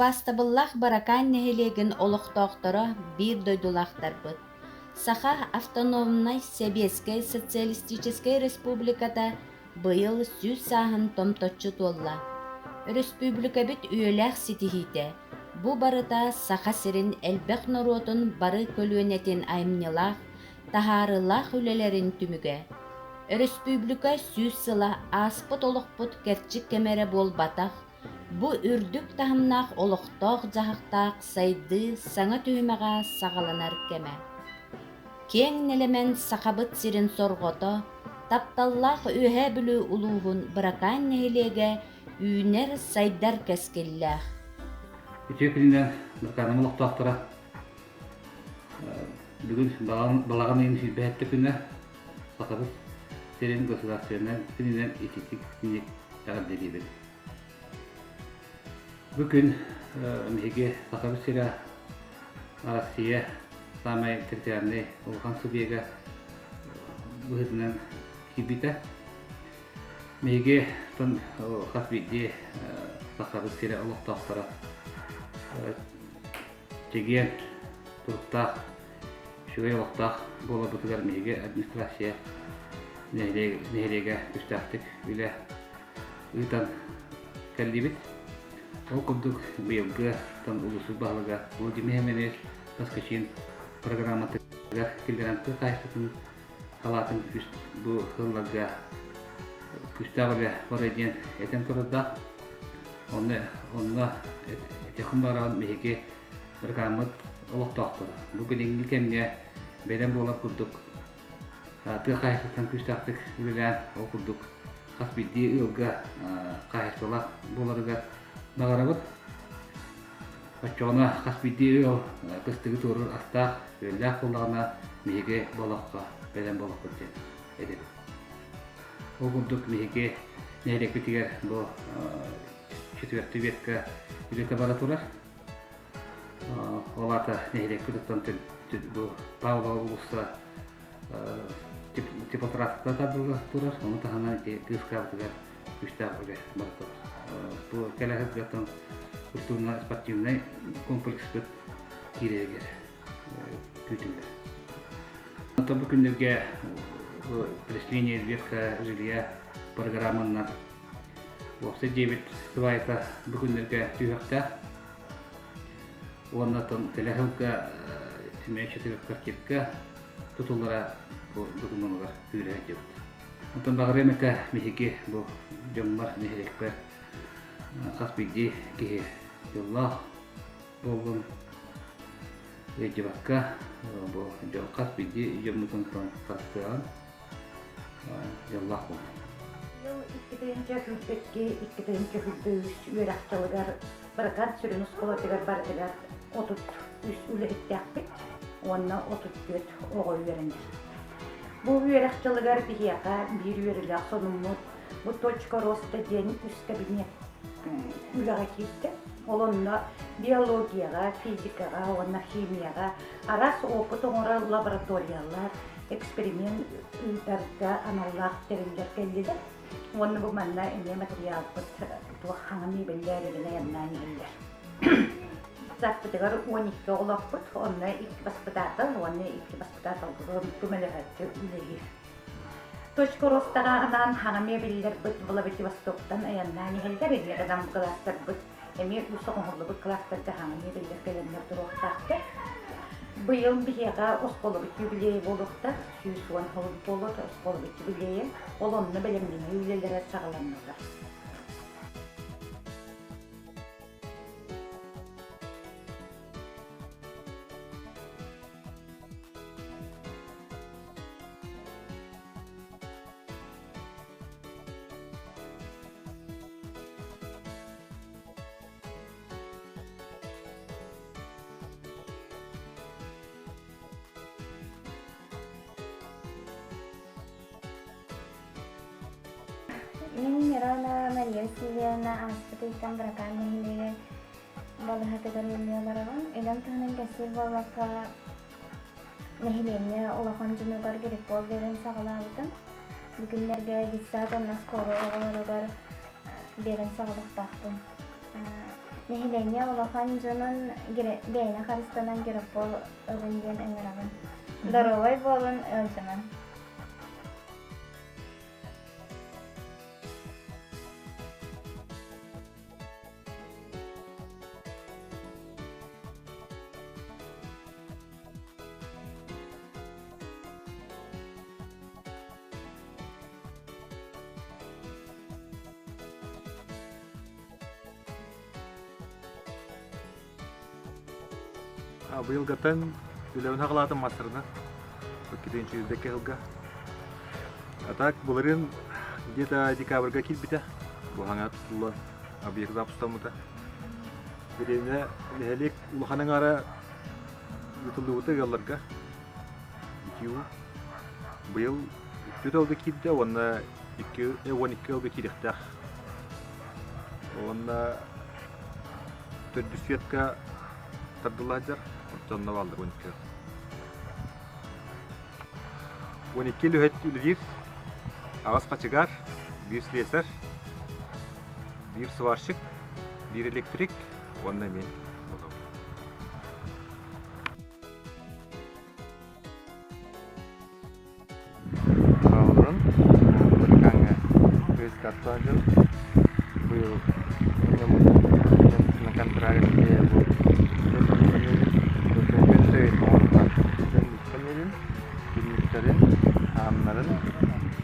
Убаастабыллаах Быракаан нэһилиэгин олохтоохторо биир дойдулаахтарбыт. Саха автономнай Сэбиэскэй Социалистическай Республиката быйыл 100 сааһын томточчу туолла. Өрөспүүбүлүкэбит үйэлээх ситиһиитэ бу барыта Саха сирин элбэх норуотун бары көлүөнэтин айымньылаах, таһаарыылаах үлэлэрин түмүгэ. Өрөспүүбүлүкэ 100 сыла ааспыт олохпут кэрчик кэмэ эрэ буолбатах, Бу үрдүк таһымнаах олохтоох-дьаһахтаах сайдыы саҥа түһүмэҕэ саҕаланар кэмэ. Киэҥ нэлэмэн Сахабыт сирин сорҕото, тапталлаах Үөһээ Бүлүү улууһун Быракаан нэһилиэгэ үүнэр-сайдар кэскиллээх. Үтүө күнүнэн Быракааным олохтоохторо бүгүн балаҕан ыйын 27 күнэ Сахабыт сирин государственнай күнүнэн ититик эҕэрдэлиибин. Бу күн биһиги Сахабыт сирэ Россия саамай территориальнай улахан субъега быһыытынан киирбитэ. Биһиги хас биирдии Сахабыт сирэ олохтоохторо чэгиэн туруктаах, үчүгэй олохтоох буоларбытыгар биһиги администрация нэһилиэгэ күүстээхтик үлэ ыытан кэллибит. Ол курдук быйылгы улуус баһылыга Владимир Семенович Поскачин программатыгар киллэрэн тыа хаһаайыстыбатын салаатын бу сылларга күүстээх үлэ барыа диэн этэн турардаах. Онно, онно этиэхпин баҕарабын биһиги ыргааммыт олохтоохторо. Бу билиҥҥи кэмҥэ бэлэм буолар курдук тыа хаһаайыстыбаттан күүстээхтик үлэлээн, ол курдук хас биирдии ыалга хаһаайыстыбалаах буоларыгар баҕарабыт. Оччоҕуна хас биирдии ыал кыстыгы туоруур астаах, үөллээх буоллаҕына биһиги болоххо бэлэм буолуохпут диэн этэбит. Ол курдук биһиги нэһилиэкпитигэр бу четвертый ветка үлэтэ бара турар. Ол аата нэһилиэкпит оттон бу Павлова уулусса теплотрассата тардылла турар. Ону таһынан ити Кыыскаабытыгар күүстээх үлэ бара турар. Бу кэлэ сылдьартан культурно-спортивнай комплекспыт киирэригэр күүтүллэр. Онтон бу күннэргэ Пресление ветка жилья программанан уопсай дьиэбит сыбаайата бу күннэргэ түһүөхтээх. Уонна оттон кэлэ сылга эмиэ четырех квартирка тутуллара бу докумуонугар күүрэ сылдьыбыт. Онтон баҕарыам этэ биһиги бу дьоммор, нэһилиэкпэр хас биирдии киһи дьоллоох буоллун ыалдьыбакка бу дьон хас биирдии дьоммутун харыстыаҕын дьоллоох буоллун. Быйыл 2 2 2 үс үөрэх дьылыгар Быракаан сүрүн оскуолатыгар барытыгар 33 үлэһиттээхпит уонна 34 оҕо үөрэнэр. Бу үөрэх дьылыгар биһиэхэ биир үөрүүлээх сонуммут бу «Точка роста» диэн үс кабинет үлэҕэ киирдэ. Ол онно биологияҕа, физикаҕа уонна химияҕа араас опыт оҥорор лабораториялар, эксперимент ыытарга аналлаах тэриллэр кэллилэр. Уонна бу манна эмиэ матырыйаалбыт туох хаҥан миэбэллээр айаннаан иһэллэр. Сааппытыгар 12 оҕолоохпут, онно икки баспытаатал уонна икки баспытааталга көмөлөһөөччү үлэлиир. Точка ростаҕа анаан хаҥа миэбэллэрбит Владивостоктан айаннаан иһэллэр, эмиэ даҕаны кылаастарбыт эмиэ үс оҥоһуллубут кылаастарга хаҥа миэбэллэр кэлэннэр туруохтаахтар. Быйыл биһиэхэ оскуолабыт юбилейа буолуохтаах, 110 сыл буолуо оскуолабыт юбилейа, ол онно бэлэмнэнии үлэлэрэ саҕаланнылар. Мин Мирона Мария Васильевна ааспыт ыйтан Быракаан нэһилиэгэр балыыһатыгар үлэлии олоробун. Үлэм туһунан кэпсиир буоллахха, нэһилиэнньэ улахан дьонугар гриппол биэрэн саҕалаабытым. Бу күннэргэ детсад уонна оскуола оҕолоругар биэрэн саҕалыахтаахпын. Нэһилиэнньэ улахан дьонун бэйэни харыстанан гиропол ылын диэн ыҥырабын. Доруобай буолун, ыалдьымаҥ. Быйылгаттан үлэбин хаҕалаатым маастарынан. Иккитинчи сүүрбэккэ сылга. А так былырыын где-то декабрьга киирбитэ. Бу хаҥа тутуллан объект запустаммыта. Бириэмэ нэһилиэк улахан аҥаара ыытыллыбыта ыалларга. Итии Быйыл үттүт ылга киирдэ уонна 12 ылга киириэхтээх. Уонна төрдүс светка тардылла сылдьар, онно бааллар 12 12 үлэһит үлэлиир, аҕыс хачыгаар, биир слесарь, биир сварщик, биир электрик уонна мин буолабын. Олорон Быракааҥҥа кыыс аттаатым. Быйыл на контракте бу түннүктэрин, ааннарын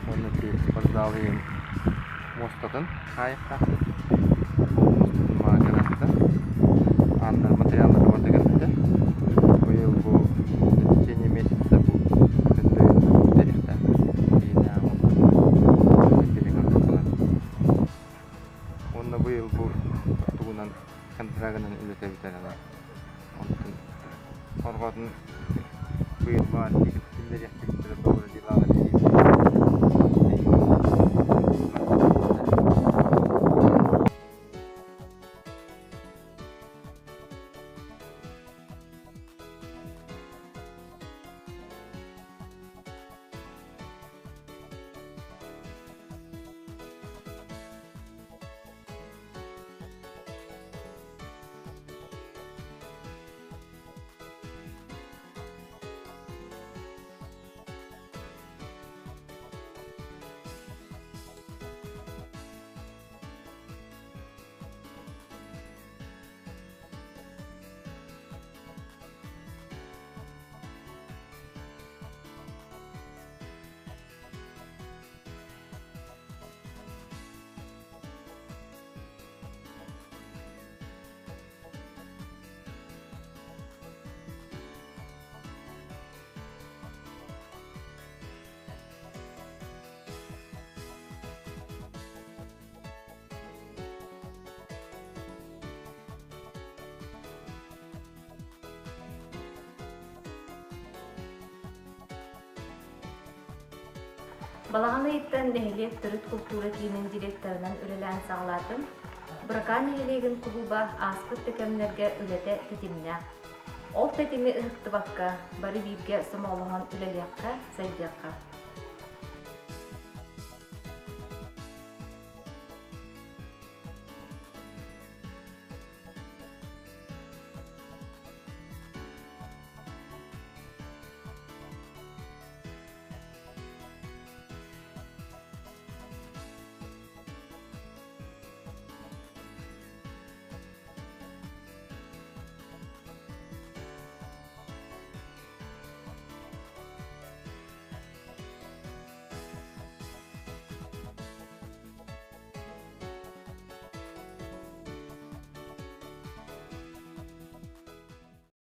уонна ити спортзал иһин муостатын хаайыктаахпыт. Муостатын мааканатта. Ааннар материаллара барыта кэлбитэ. Быйыл бу в течение месяца бу көндөйүн бүтэриэхтээхпит. Уонна быйыл бу тугунан контрагынан үлэтэ бүтэр ана. Онтон хорҕотун быйыл баар киллэриэхтэрэ добро делалар Балаҕан ыйыттан нэһилиэк төрүт култуура киинин директорынан үлэлээн саҕалаатым. Быракаан нэһилиэгин кулууба ааспыт да кэмнэргэ үлэтэ тэтимнээх. Ол тэтими ыһыктыбакка, бары бииргэ сомоҕолоһон үлэлиэххэ, сайдыахха.